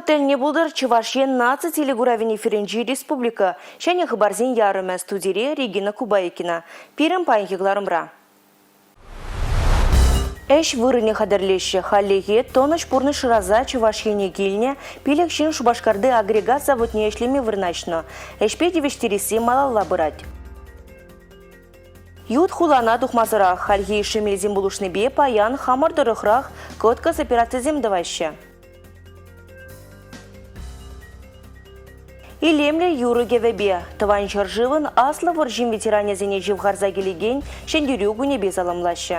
тӗлне пултӑр Чӑваш Ен наци телекуравӗн эфирӗнчи республика ҫӗнӗ хыпарсен ярӑмӗ студире Регина Кубайкина. Пирӗн паянхи кӑларӑмра. Ӗҫ вырӑнӗ хатӗрлеҫҫӗ. Хальлӗхе тӑнӑҫ пурнӑҫ шыраса Чӑваш Ене килнӗ пилӗк ҫын Шупашкарти агрегат заводне ӗҫлеме вырнаҫнӑ. Ӗҫпе тивӗҫтересси малалла пырать. Ют хулана тухмасӑрах хальхи йышши мелсем пулӑшнипе паян хамӑр тӑрӑхрах кӑткӑс операцисем тӑваҫҫӗ. Илемлӗ юрӑ-кӗвӗпе Тӑван ҫӗршывӑн Аслӑ вӑрҫин ветеранӗсене ҫывхарса килекен Ҫӗнтерӳ кунӗпе саламлаҫҫӗ.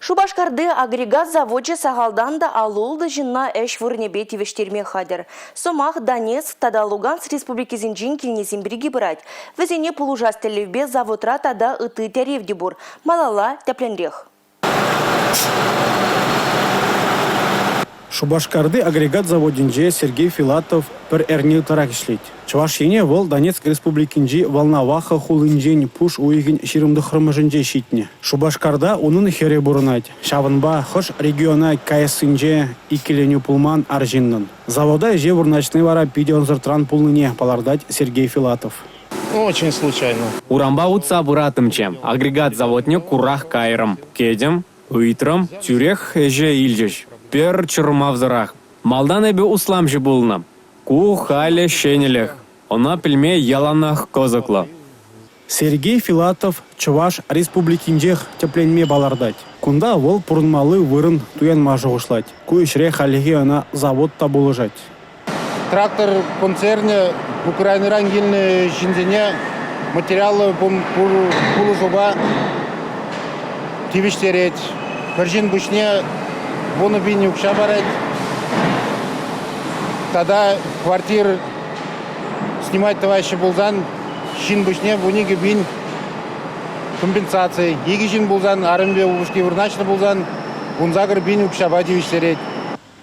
Шупашкарти агрегат завочӗ сахалтан та 56 ҫынна ӗҫ вырӑнӗпе тивӗҫтерме хатӗр. Сӑмах Донецк тата Луганск республикисенчен килнисем пирки пырать. Вӗсене пулӑшас тӗллевпе заводра тата ытти тӗрев те пур. Малалла тӗплӗнрех. Шупашкарти агрегат заводӗнче Сергей Филатов пӗр эрне ытларах ӗҫлет. Чӑваш Ене вӑл Донецк Республикинчи Волноваха хулинчен пуш уйӑхӗн 29-мӗшӗнче ҫитнӗ. Шупашкарта унӑн хӗрӗ пурӑнать. Ҫавӑнпа хӑш региона каяссинче иккӗленӳ пулман арҫыннӑн. Завода ӗҫе вырнаҫни вара питӗ ӑнсӑртран пулнине палӑртать Сергей Филатов. Очень случайно. Урампа утса пыраттӑмччӗ, агрегат заводне курах кайрӑм. Кӗтӗм, Ыйтрӑм, тӳрех ӗҫе илчӗҫ. Пӗр чӑрмавсӑрах. Малтан эпӗ усламҫӑ пулнӑ. Ку халӗ ҫӗнӗлӗх. Ӑна пӗлме яланах кӑсӑклӑ. Сергей Филатов Чӑваш Республикинчех тӗпленме палӑртать. Кунта вӑл пурӑнмалли вырӑн туянма шухӑшлать. Ку ӗҫре хальлӗхе ӑна завод та пулӑшать. Трактор концернӗ Украинӑран килнӗ ҫынсене материаллӑ пулӑшупа тивӗҫтерет. Пӗр ҫын пуҫне 10 000 укҫа парать. Тата квартир снимать тӑваҫҫӗ пулсан ҫын пуҫне 12 пин компенсаци. Икӗ ҫын пулсан, арӑмӗпе упӑшки вырнаҫнӑ пулсан 18 пин укҫапа тивӗҫтерет.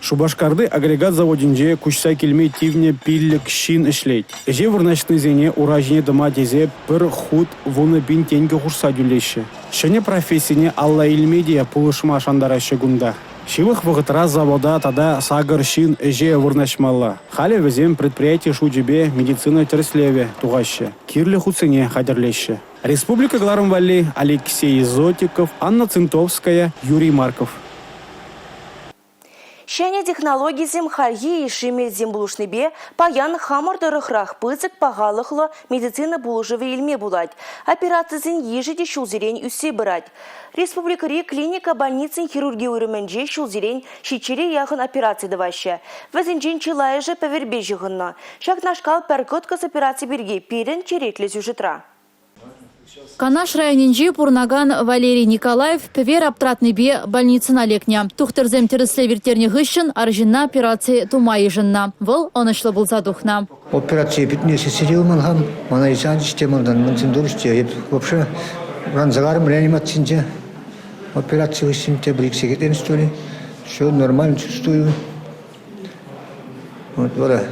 Шупашкарти агрегат заводӗнче куҫса килме тивнӗ 5 ҫын ӗҫлет. Ӗҫе вырнаҫнисене ура ҫине тӑма тесе пӗр хут 10 пин тенкӗ хушса тӳлеҫҫӗ. Ҫӗнӗ профессине алла илме те пулӑшма шантараҫҫӗ кунта. Ҫывӑх вӑхӑтра завода тата сакӑр ҫын ӗҫе вырнаҫмалла. Халӗ вӗсем предприяти шучӗпе медицина тӗрӗслевӗ тухаҫҫӗ, кирлӗ хутсене хатӗрлеҫҫӗ. Республика кӑларӑм валли Алексей Зотиков, Анна Цинтовская, Юрий Марков. Ҫӗнӗ технологисем хальхи йышши мелсем пулӑшнипе паян хамӑр тӑрӑхрах пысӑк пахалӑхлӑ медицина пулӑшӑвӗ илме пулать. Операцисен йышӗ те ҫулсерен ӳссе пырать. Республикӑри клиника больницин хирурги уйрӑмӗнче ҫулсерен ҫиччӗре яхӑн операци тӑваҫҫӗ. Вӗсенчен чылайӑшӗ пӗверпе ҫыхӑннӑ. Ҫакнашкал пӗр кӑткӑс операци пирки пирӗн черетлӗ сюжетра. Канаш районӗнче пурӑнакан Валерий Николаев пӗвер аптратнипе больницӑна лекнӗ. Тухтӑрсем тӗрӗслев ирттернӗ хыҫҫӑн арҫынна операци тума йышӑннӑ. Вӑл ӑнӑҫлӑ пулса тухнӑ. Операцие пӗтме сиссе те юлман-ха. Мана илсе анчӗҫ те малтан мӗнсем турӗҫ те. Эп вообще ранса карӑм реанимацинче. Операци хыҫҫӑн тепӗр ик сехетрен что ли. Все нормально чувствую. Вот вара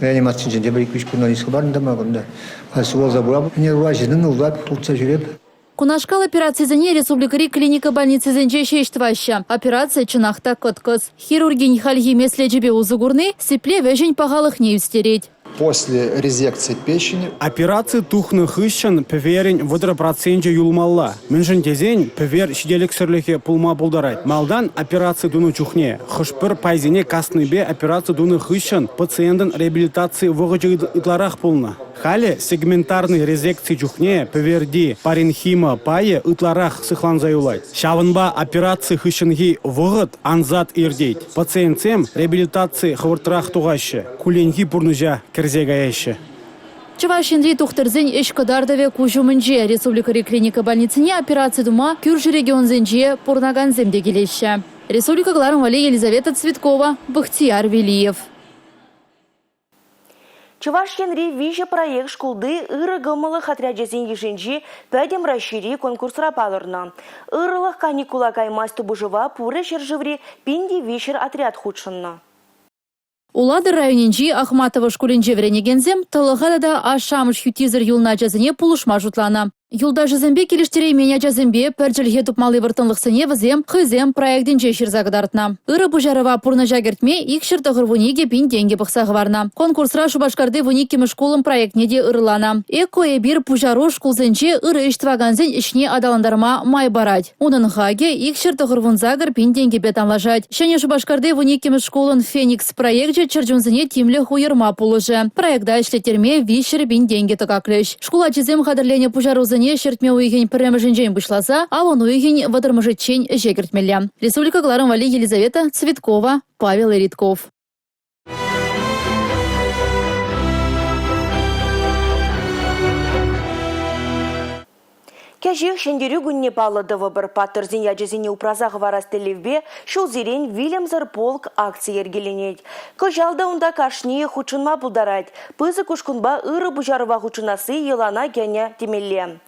реанимацинчен тепӗр ик-виҫ кунтан илсе хӑпартӑм кунта. Халь сывалса пурап. Ӗнер ура ҫитӗн, ултап, туртса ҫӳреп. Кунашкал операцисене республикӑри клиника больницисенче ҫеҫ тӑваҫҫӗ. Операци чӑнах та кӑткӑс. Хирургин хальхи меслечӗпе усӑ курни сиплев ӗҫӗн пахалӑхне ӳстерет. После резекции печени. Операци тухнӑ хыҫҫӑн пӗверӗн 30 проценчӗ юлмалла. Мӗншӗн тесен пӗвер ҫителӗксӗрлӗхӗ пулма пултарать. Малтан операци тунӑ чухне хӑш-пӗр пайсене каснипе операци тунӑ хыҫҫӑн пациентӑн реабилитаци вӑхӑчӗ ытларах пулнӑ. Халӗ сегментарнӑй резекци чухне пӗверти паренхима пайӗ ытларах сыхланса юлать. Ҫавӑнпа операци хыҫҫӑнхи вӑхӑт ансат иртет. Пациентсем реабилитаци хӑвӑртрах тухаҫҫӗ, кулленхи пурнӑҫа кӗрсе каяҫҫӗ. Чӑваш Енри тухтӑрсен ӗҫ кӑтартӑвӗ куҫ умӗнче. Республикӑри клиника больницине операци тума кӳршӗ регионсенче пурӑнакансем те килеҫҫӗ. Республика кӑларӑм валли Елизавета Цветкова, Бахтияр Велиев. Чӑваш Енри виҫӗ проект шкулти ырӑ кӑмӑллӑх отрячӗсен йышӗнчи Пӗтӗм Раҫҫейри конкурсра палӑрнӑ. Ырӑлӑх каникула каймасть тупӑшӑва пурӗ ҫӗршыври 1300 отряд хутшӑннӑ. Улатӑр районӗнчи Ахматово шкулӗнче вӗренекенсем тӑлӑха тата ашшӗ-амӑш хӳттисӗр юлнӑ ачасене пулӑшма шутланӑ. Юлташӗсемпе килӗштереймен ачасемпе пӗр чӗлхе тупмалли вӑрттӑнлӑхсене вӗсем хӑйсем проектӗнче ҫырса кӑтартнӑ. Ырӑ пуҫарӑва пурнӑҫа кӗртме 292 пин тенкӗ пӑхса хӑварнӑ. Конкурсра Шупашкарти 12-мӗш шкулӑн проектне те ырланӑ. «Эко эпир» пуҫару шкулсенче ырӑ ӗҫ тӑвакансен ӗҫне аталантарма май парать. Унӑн хакӗ 298 пин тенкӗпе танлашать. Ҫӗнӗ Шупашкарти 12-мӗш шкулӑн «Феникс» проекчӗ чӗрчунсене тимлӗх уйӑрма пулӑшӗ. Проекта ӗҫлеттерме 300 пин тенкӗ тӑкаклӗҫ. Шкул ачисем хатӗрленӗ пуҫарусене ҫӗртме уйӑхӗн пӗрремӗшӗнчен пуҫласа авӑн уйӑхӗн вӑтӑрмӗшӗччен ӗҫе кӗртмелле. Республика кӑларӑм валли Елизавета Цветкова, Павел Эритков. Кӗҫех Ҫӗнтерӳ кунне паллӑ тӑвӑпӑр. Паттӑрсен ячӗсене упраса хӑварас тӗллевпе ҫулсерен «Вилӗмсӗр полк» акци йӗркеленет. Кӑҫал та унта кашнийӗ хутшӑнма пултарать. Пысӑк ушкӑнпа ырӑ пуҫарӑва хутшӑнасси йӑлана кӗнӗ темелле.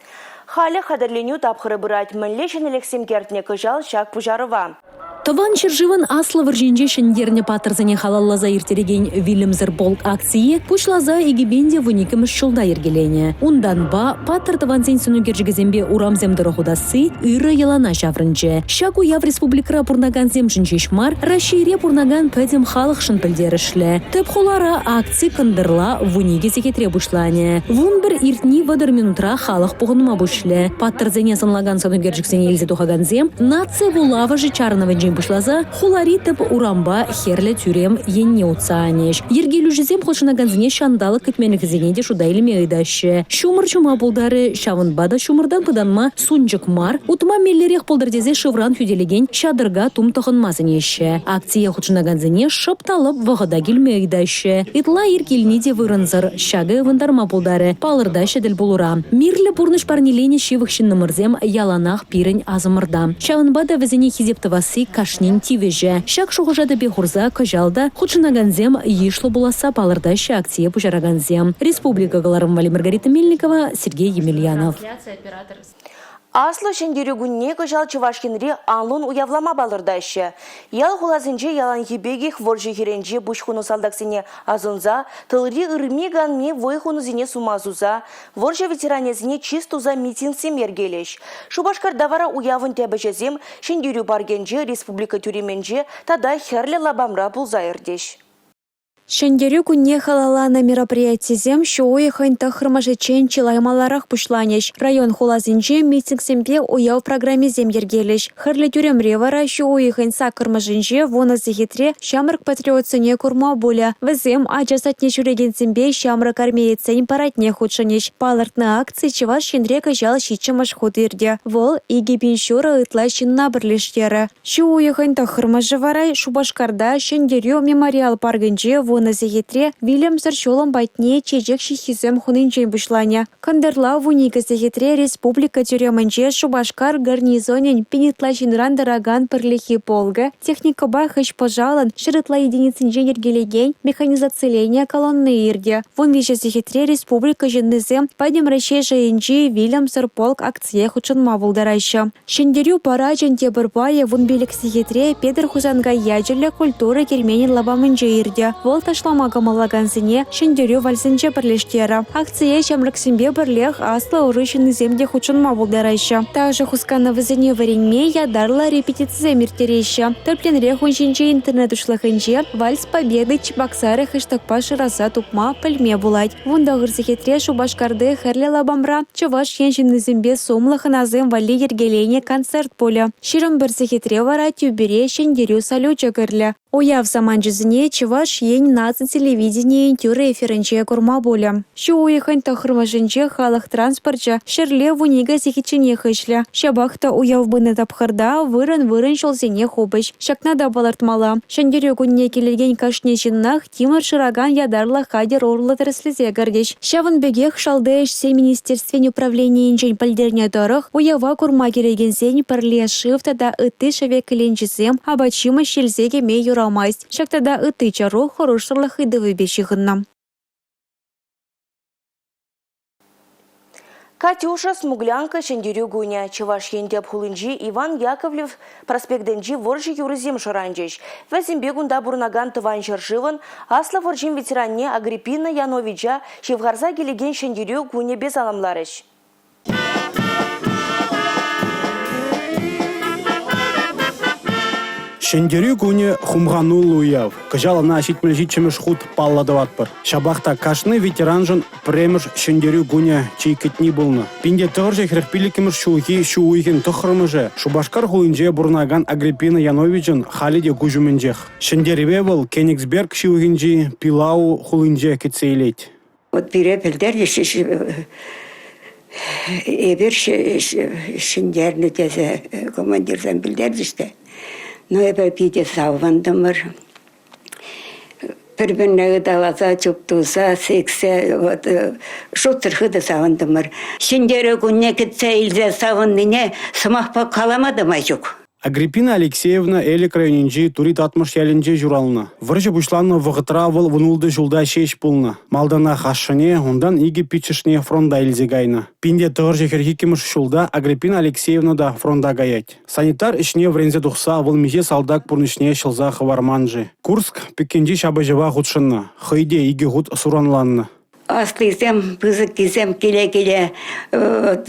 Халӗ хатӗрленӳ тапхӑрӗ пырать. Мӗнле ҫӗнӗлӗхсем кӗртнӗ кӑҫал ҫак пуҫарӑва? Тӑван ҫӗршывӑн Аслӑ вӑрҫинче ҫӗнтернӗ паттӑрсене халалласа ирттерекен «Вилӗмсӗр полк» акцие пуҫласа 2012-мӗш ҫулта йӗркеленӗ. Унтанпа паттӑр тӑвансен сӑнӳкерчӗкӗсемпе урамсем тӑрӑх утасси ырӑ йӑлана ҫаврӑнчӗ. Ҫак уяв республикӑра пурӑнакансемшӗн ҫеҫ мар, Раҫҫейре пурӑнакан пӗтӗм халӑхшӑн пӗлтерӗшлӗ. Тӗп хулара акци кӑнтӑрла 12 сехетре пуҫланӗ. 11 иртни 30 минутра халӑх пухӑнма пуҫлӗ. Паттӑрсене сӑнлакан сӑнӳкерчӗксене илсе тухакансем наци вулавӑшӗ чарӑнӑвӗнчен пуҫласа хулари тӗп урампа Хӗрлӗ тӳрем енне утса анӗҫ. Йӗркелӳҫӗсем хутшӑнакансене ҫанталӑк кӗтменлӗхӗсене те шута илме ыйтаҫҫӗ. Ҫумӑр ҫума пултарӗ, ҫавӑнпа та ҫумӑртан пытанма сунчӑк мар, утма меллӗрех пултӑр тесе шывран хӳтӗлекен ҫатӑрка тум тӑхӑнма сӗнеҫҫӗ. Акцие хутшӑнакансене шӑп та лӑп вӑхӑта килме ыйтаҫҫӗ. Ытла ир килни те вырӑнсӑр, ҫакӑ ывӑнтарма пултарӗ, палӑртаҫҫӗ тӗл пулура. Мирлӗ пурнӑҫ парнеленӗ ҫывӑх ҫыннӑмӑрсем яланах пирӗн асӑмӑрта. Ҫавӑнпа та вӗсене хисеп тӑвасси кашнин тивӗҫӗ. Ҫак шухӑша тӗпе хурса кӑҫал та хутшӑнакансем йышлӑ пуласса палӑртаҫҫӗ акцие пуҫаракансем. Республика кӑларӑм валли Маргарита Мельникова, Сергей Емельянов. Аслӑ Ҫӗнтерӳ кунне кӑҫал Чӑваш Енре анлӑн уявлама палӑртаҫҫӗ. Ял-хуласенче яланхи пекех вӑрҫӑ хирӗнче пуҫ хунӑ салтаксене асӑнса, тылри ырми-канми вӑй хунисене сума суса, вӑрҫӑ ветеранӗсене чыс туса митингсем йӗркелӗҫ. Шупашкарта вара уявӑн тӗп ӗҫӗсем Ҫӗнтерӳ паркӗнче, республика тӳремӗнче тата Хӗрлӗ лапамра пулса иртӗҫ. Ҫӗнтерӳ кунне халалланӑ мероприятисем ҫу уйӑхӗн 9-мӗшӗччен чылай маларах пуҫланӗҫ. Район-хуласенче митингсемпе уяв программисем йӗркелӗҫ. Хӗрлӗ тӳремре вара ҫу уйӑхӗн 8-мӗшӗнче 10 сехетре ҫамрӑк патриотсене курма пулӗ. Вӗсем ача садне ҫӳрекенсемпе ҫамрӑк армеецсен парадне хутшӑнӗҫ. Палӑртнӑ акци Чӑваш Енре кӑҫал ҫиччӗмӗш хут иртӗ. Вӑл 2500 ытла ҫынна пӗрлештерӗ. Ҫу уйӑхӗн 9-мӗшӗ вара Шупашкарта Ҫӗнтерӳ мемориал паркӗнче 10 сехетре «Вилӗмсӗр ҫулӑм» патне чечек ҫыххисем хунинчен пуҫланӗ. Кӑнтӑрла 12 сехетре республика тӳремӗнче Шупашкар гарнизонӗн пин ытла ҫынран тӑракан пӗрлехи полкӗ техникӑпа хӗҫ-пӑшалӑн 100 ытла единицинчен йӗркелекен механизациленӗ колонни иртӗ. 13 сехетре республика ҫыннисем Пӗтӗм Раҫҫей шайӗнчи «Вилӗмсӗр полк» акцие хутшӑнма пултараҫҫӗ. Ҫӗнтерӳ парачӗн тепӗр пайӗ 15 сехетре Петӗр Хусанкай ячӗллӗ культура керменӗн лапамӗнче иртӗ. Вӑл ташлама кӑмӑллакансене Ҫӗнтерӳ вальсӗнче пӗрлештерӗ. Акцие ҫамрӑксемпе пӗрлех аслӑ ӑру ҫыннисем те хутшӑнма пултараҫҫӗ. Ташӑ хусканӑвӗсене вӗренме ятарлӑ репетицисем ирттереҫҫӗ. Тӗплӗнрех ун ҫинче интернет уҫлӑхӗнче «Вальс Победы Чебоксары» хэштегпа шыраса тупма пӗлме пулать. 19 сехетре Шупашкарти Хӗрлӗ лапамра Чӑваш Ен ҫыннисемпе сумлӑ хӑнасем валли йӗркеленӗ концерт пулӗ. 21 сехетре вара тӳпере Ҫӗнтерӳ салючӗ кӗрлӗ. Уяв саманчӗсене Чӑваш Ен наци телевиденийӗн тӳрӗ эфирӗнче курма пулӗ. Ҫу уйӑхӗн 9-мӗшӗнче халӑх транспорчӗ ҫӗрле 12 сехетченех ӗҫлӗ. Ҫапах та уяв пынӑ тапхӑрта вырӑн-вырӑн ҫулсене хупӗҫ. Ҫакна та палӑртмалла, Ҫӗнтерӳ кунне килекен кашни ҫыннах тимӗр шыракан ятарлӑ хатӗр урлӑ тӗрӗслесе кӗртӗҫ. Ҫавӑн пекех Шалти ӗҫсен министерствин управленийӗнчен пӗлтернӗ тӑрӑх, уява курма килекенсен пӗрле шыв тата ытти шӗвек кӗленчисем, апат-ҫимӗҫ илсе кӗме юрамасть. Ҫак тата ытти чару хӑрушсӑрлӑх ыйтӑвӗпе ҫыхӑннӑ. «Катюша», «Смуглянка», «Ҫӗнтерӳ кунӗ» Чӑваш Ен тӗп хулинчи Иван Яковлев проспектӗнчи вӑрҫӑ юррисем шӑранчӗҫ. Вӗсемпе кунта пурӑнакан Тӑван ҫӗршывӑн Аслӑ вӑрҫин ветеранне Агриппина Яновича ҫывхарса килекен Ҫӗнтерӳ кунӗпе саламларӗҫ. Ҫӗнтерӳ кунӗ хумхануллӑ уяв. Кӑҫал ӑна 77-мӗш хут паллӑ тӑватпӑр. Ҫапах та кашни ветераншӑн пӗрремӗш Ҫӗнтерӳ кунӗ чи кӗтни пулнӑ. 1945-мӗш ҫулхи ҫу уйӑхӗн 9-мӗшӗ Шупашкар хулинче пурӑнакан Агреппина Яновичӑн халӗ те куҫ умӗнчех. Ҫӗнтерӗве вӑл Кенигсберг ҫывӑхӗнчи Пилау хулинче кӗтсе илет. Вот пире пӗлтерчӗҫ эпир ҫӗнтернӗ тесе командирсем пӗлтерчӗҫ те. Ну, эпӗ питӗ савӑнтӑмӑр. Пӗр-пӗрне ыталаса, чуптуса, сиксе, вот, шутсӑр хытӑ савӑнтӑмӑр. Ҫӗнтерӳ кунне кӗтсе илсе савӑннине сӑмахпа калама та май ҫук. Агреппина Алексеевна Элӗк районӗнчи Тури Татмӑш ялӗнче ҫуралнӑ. Вӑрҫӑ пуҫланнӑ вӑхӑтра вӑл 16 ҫулта ҫеҫ пулнӑ. Малтанах ашшӗне, унтан икӗ пиччӗшне фронта илсе кайнӑ. 1942 ҫулта Агреппина Алексеевна та фронта каять. Санитар ӗҫне вӗренсе тухса вӑл миҫе салтак пурнӑҫне ҫӑлса хӑварман-ши? Курск пӗккинчи ҫапӑҫӑва хутшӑннӑ, хӑй те икӗ хут суранланнӑ. Аслисем, пысӑккисем киле-киле вот,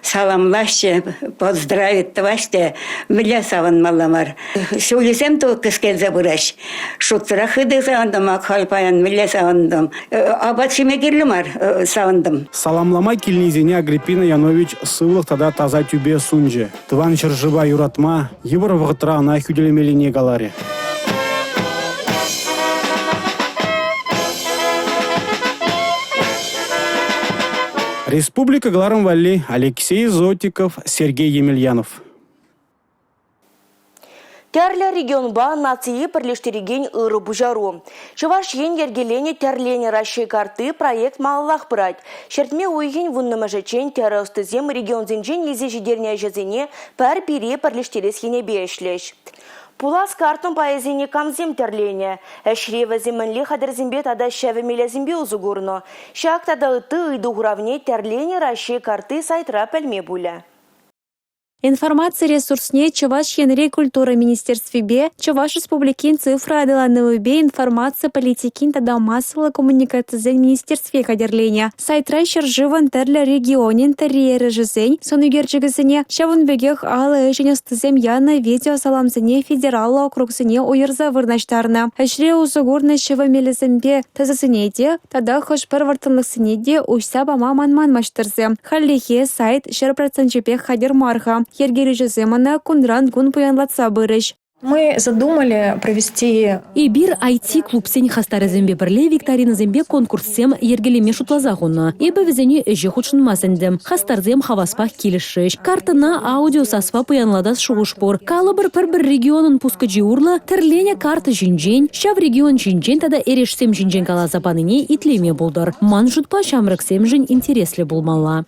саламлаҫҫӗ, поздравить тӑваҫҫӗ. Мӗнле савӑнмалла мар. Ҫулӗсем кӗскелсе пыраҫ. Шутсӑрах хытӑ савӑнтӑм, ак халь паян мӗнле савӑнтӑм. Апат ҫиме кирлӗ мар, савӑнтӑм. Саламлама килнисене Агреппина Янович сывлӑх тата таса тӳпе сунчӗ. Тӑван ҫӗршыва юратма, йывӑр вӑхӑтра ӑна хӳтӗлемеллине каларӗ. Республика кӑларӑм валли Алексей Зотиков, Сергей Емельянов. Тӗрлӗ регионпа нацие пӗрлештерекен ырӑ пуҫару. Чӑваш Ен йӗркеленӗ Тӗрленӗ Раҫҫей картти проект малаллах пырать. Ҫӗртме уйӑхӗн вуннӑмӗшӗччен тӗрӗ ӑстисем регионсенчен илсе ҫитернӗ ӗҫӗсене пӗр пире пӗрлештерес енӗпе ӗҫлӗҫ. Пулас карттӑн пайӗсене камсем тӗрленӗ? Ӗҫре вӗсем мӗнле хатӗрсемпе тата ҫӗвӗ мелӗсемпе усӑ курнӑ? Ҫак тата ытти ыйту хуравне Тӗрленӗ Раҫҫей картти сайтра пӗлме пулӗ. Информаци ресурсне Чӑваш Енри культура министерствипе Чӑваш Республикин цифра аталанӑвӗпе информаци политикин тата массӑллӑ коммуникацисен министерстви хатӗрленӗ. Сайтра ҫӗршывӑн тӗрлӗ регионӗн тӗрри-эрешӗсен сӑн ӳкерчӗкӗсене, ҫавӑн пекех алӑ ӗҫӗн ӑстисем янӑ видеосаламсене федераллӑ округсене уйӑрса вырнаҫтарнӑ. Ӗҫре усӑ курнӑ ҫӗвӗ мелӗсемпе тӗсӗсене те тата хӑш-пӗр вӑрттӑнлӑхсене те уҫса пама манман маҫтӑрсем. Хальлӗхе сайт 100 проценчӗпех хатӗр мар-ха. Йӗркелӳҫӗсем ӑна кунран-кун пуянлатса пырӗҫ. Мы задумали провести Эпир IT-клубсен хастарӗсемпе пӗрле викторинӑсемпе конкурссем йӗркелеме шутласа хунӑ. Эпӗ вӗсене ӗҫе хутшӑнма сӗнтӗм. Хастарсем хаваспах килӗшрӗҫ. Карттӑна аудиосаспа пуянлатас шухӑш пур. Калӑпӑр, пӗр-пӗр регионӑн пускӑчи урлӑ тӗрленӗ карта ҫинчен, ҫав регион ҫинчен тата эрешсем ҫинчен каласа панине итлеме пултӑр. Ман шутпа, ҫамрӑксемшӗн интереслӗ пулмалла.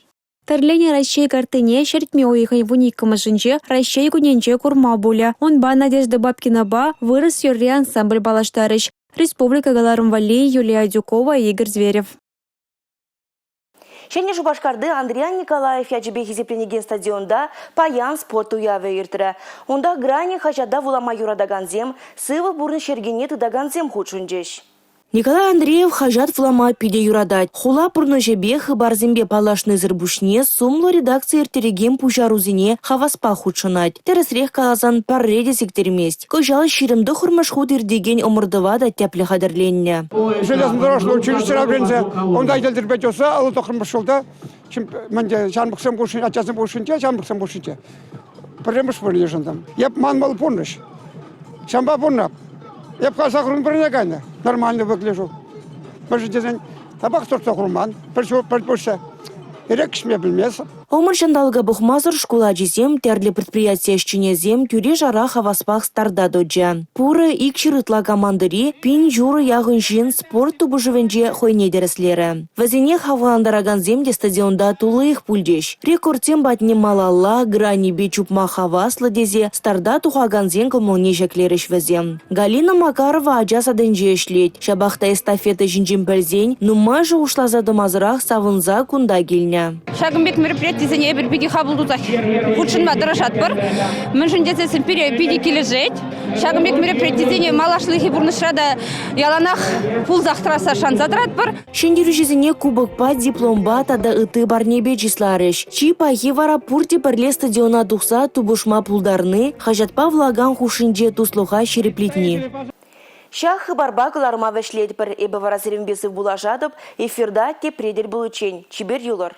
Тӗрленӗ Раҫҫей карттине ҫӗртме уйӑхӗн 12-мӗшӗнче Раҫҫей кунӗнче курма пулӗ. Унпа Надежда Бабкинапа «Вырӑс юрри» ансамбль паллаштарӗҫ. Республика кӑларӑм валли Юлия Адюкова, Игорь Зверев. Ҫӗнӗ Шупашкарти Андриян Николаев ячӗпе хисепленекен стадионта паян спорт уявӗ иртрӗ. Унта «Грани» хаҫата вулама юратакансем, сывӑ пурнӑҫ йӗркине тытакансем хутшӑнчӗҫ. Николай Андреев хаҫат вулама питӗ юратать. Хула пурнӑҫӗпе, хыпарсемпе паллашнисӗр пуҫне сумлӑ редакци ирттерекен пуҫарусене хаваспах хутшӑнать. Тӗрӗсрех каласан, пӗрре те сиктермест. Кӑҫал 29-мӗш хут иртекен ӑмӑртӑва та тӗплӗ хатӗрленнӗ. Железнодорожное училищӗре вӗренсе, унта йӗлтӗрпе чупса 59-мӗш ҫулта ҫамрӑксем хушшинче, ачасем хушшинче, ҫамрӑксем хушшинче пӗрремӗш вырӑн йышӑнтӑм. Эп ман вӑл пурнӑҫ. Ҫавӑнпа пурӑнап. Эп халь сахӑрӑн пӗрне кайнӑ. Нормально выгляжу. Мӗншӗн тесен табак туртса курман, пӗр ҫул пӗр пуҫса. Эрех ӗҫме пӗлместӗп. Ӑмӑр ҫанталӑка пӑхмасӑр шкул ачисем, тӗрлӗ предприяти ӗҫченӗсем тӳре-шара хаваспах старта тӑчӗ. Пурӗ 200 ытла командӑри 1500 яхӑн ҫын спорт тупӑшӑвӗнче хӑйне тӗрӗслерӗ. Вӗсене хавхалантаракансем те стадионта туллиех пулчӗҫ. Рекордсем патне малалла, гранипе чупма хаваслӑ тесе старта тухакансен кӑмӑлне ҫӗклерӗҫ вӗсем. Галина Макарова ача садӗнче ӗҫлет. Ҫапах та эстафета ҫинчен пӗлсен нумай шухӑшласа тӑмасӑрах савӑнса кунта килнӗ. Ҫакӑн пек мероприяти. мероприятисене эпир питӗ хапӑл тусах хутшӑнма тӑрӑшатпӑр. Мӗншӗн тесессӗн пире питӗ килӗшет. Ҫакӑн пек мероприятисене малашлӑхи пурнӑҫра та яланах пулсах тӑрасса шанса тӑратпӑр. Ҫӗнтерӳҫӗсене кубокпа, дипломпа тата ытти парнепе чысларӗҫ. Чи пахи вара пурте пӗрле стадиона тухса тупӑшма пултарни, хаҫатпа вулакан хушшинче туслӑха ҫирӗплетни. Ҫак хыпарпа кӑларма вӗҫлетпӗр. Эпӗ вара сирӗнпе сывпуллашатӑп. Эфирта тепре тӗл пуличчен. Чипер юлӑр.